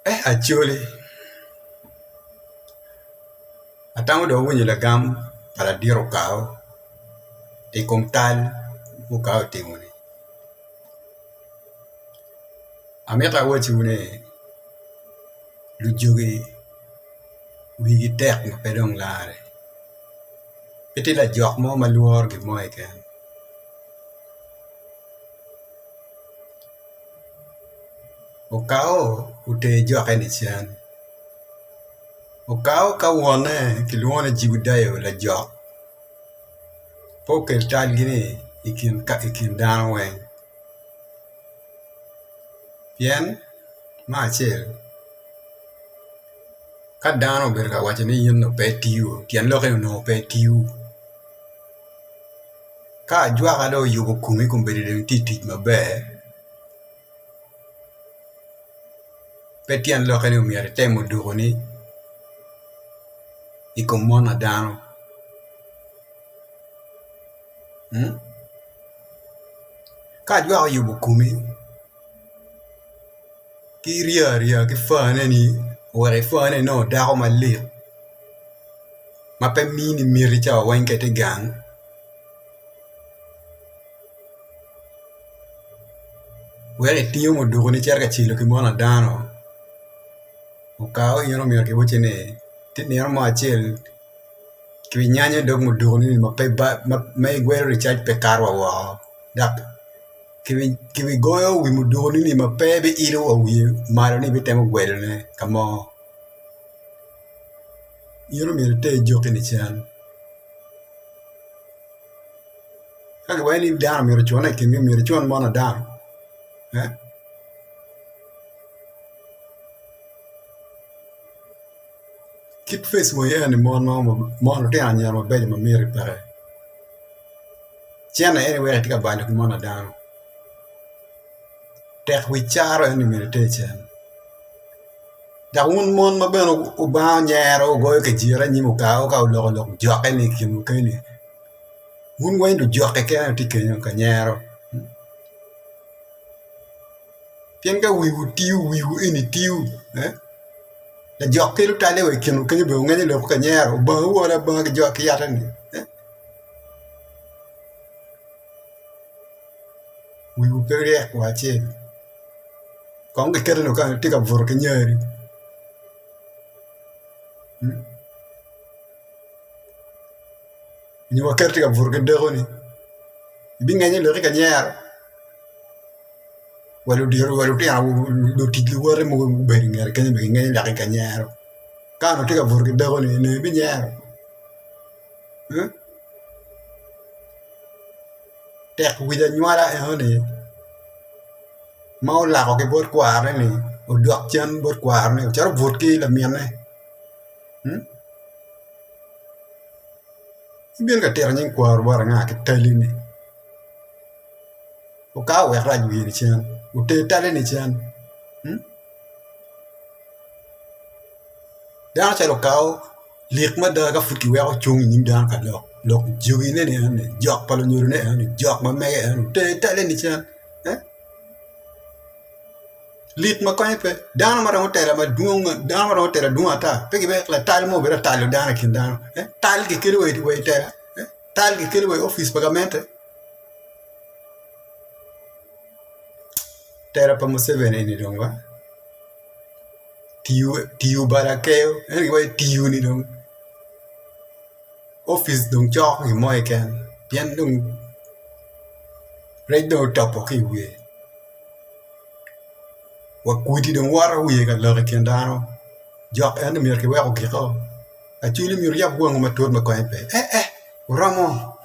Acholi, atamo dong awinyo lagam pa ladit okao i kom tal ma okao otimo-ni amito awacciwu ni lujogi wigi tek ma pe dong larre pe tye lajok mo ma lworo gin mo keken. Okao oter jokke nicen okao ka wonne kilwongo ni Jibudayo lajok pe okel talgi-ni i kin dano weng pien me acel ka dano obedo ka waco ni in pe itiyo tyen lokke ni onongo pe itiyo. Ka ajwaka dong oyubo komi kombeddi dong itye ka tic maber pe tyen lokke ni myero item odukoni i kom mon pa dano ka ajwaka oyubo komi ki iryo aryo ki fane-ni oweko ifane inongo dako malik ma pe mini miti cawa weng ka itye gang weko itingo mudukuni icito ka celo ki mon pa dano okao in omyero kiwacci ni tye nino mo acel kibinyanyo dog mudukuni ma igwelo ricac pe kato wa woko dok kibigoyo wi mudukuni ma pe biilo wa wiye malo ni ibitemo gwelone ka mo. In omyero iter jokki nicen ka kiwaco ni dano myero ocune i kingi myero icun mono dano kit face wa eni mono lutino anyira mabeco ma miti peke cente eni weko itye ka balo ki mon pa dano tek wi caro eni myero iter cen. Dok wun mon ma bene wubango nyero wugoyo kijira i nyim okar ka wuloko lok jokke-ni i kinwu keni wun weng lujokke keken wutye kenyo ka nyero pien ka wiwu tiyo wiwu eni tiyo lajok kelo talle wa i kinwu kenyo bene wungenyo lokwu ka nyero obangawu woko abanga ki yate-ni wiwu pe ryek wa acel. Kong gikete nongo ka tye ka buto ki nyari nyo waket tye ka buto ki dakoni ibingenyo lok ki ka nyero wa ludito wa lutino lutic luwote mogo gubedo i ngete kenyo bene gingenyo lok ki ka nyero ka onongo tye ka buto ki dakoni onongo ibinyero tek wic anywala enoni. ma olako ki bot kwarone-ni odok cen bot kwarone ocito obut ki laminne ibino ka tito nying kwaru bot anga ki talini okar owek rac wiye-ni cen oter talini cen dano calo okar lik mada ka pud kiweko cung i nyim dano ka lok lok jogine ni enoni jok pa lunyodone enoni jok ma mege enoni oter talini cen. Lik ma konye pe dano ma romo tela madwong dano ma romo tela dwong ata pe giwek latal mo obed atalo dano i kin dano tal kikelo wa i tela tal kikelo wa i opic pa gamente tela pa Muceveni eni dong ba tiyo bala akeyo ento giwaco tiyo ni dong Opic dong cok gin mo keken pien dong rec dong otopo ki i wiye wa kwidi dong woto wiye ka lok i kin dano jok eni myero kiwek ogiko acwali myero oyab wangi matut ma konye pe eh eh oromo.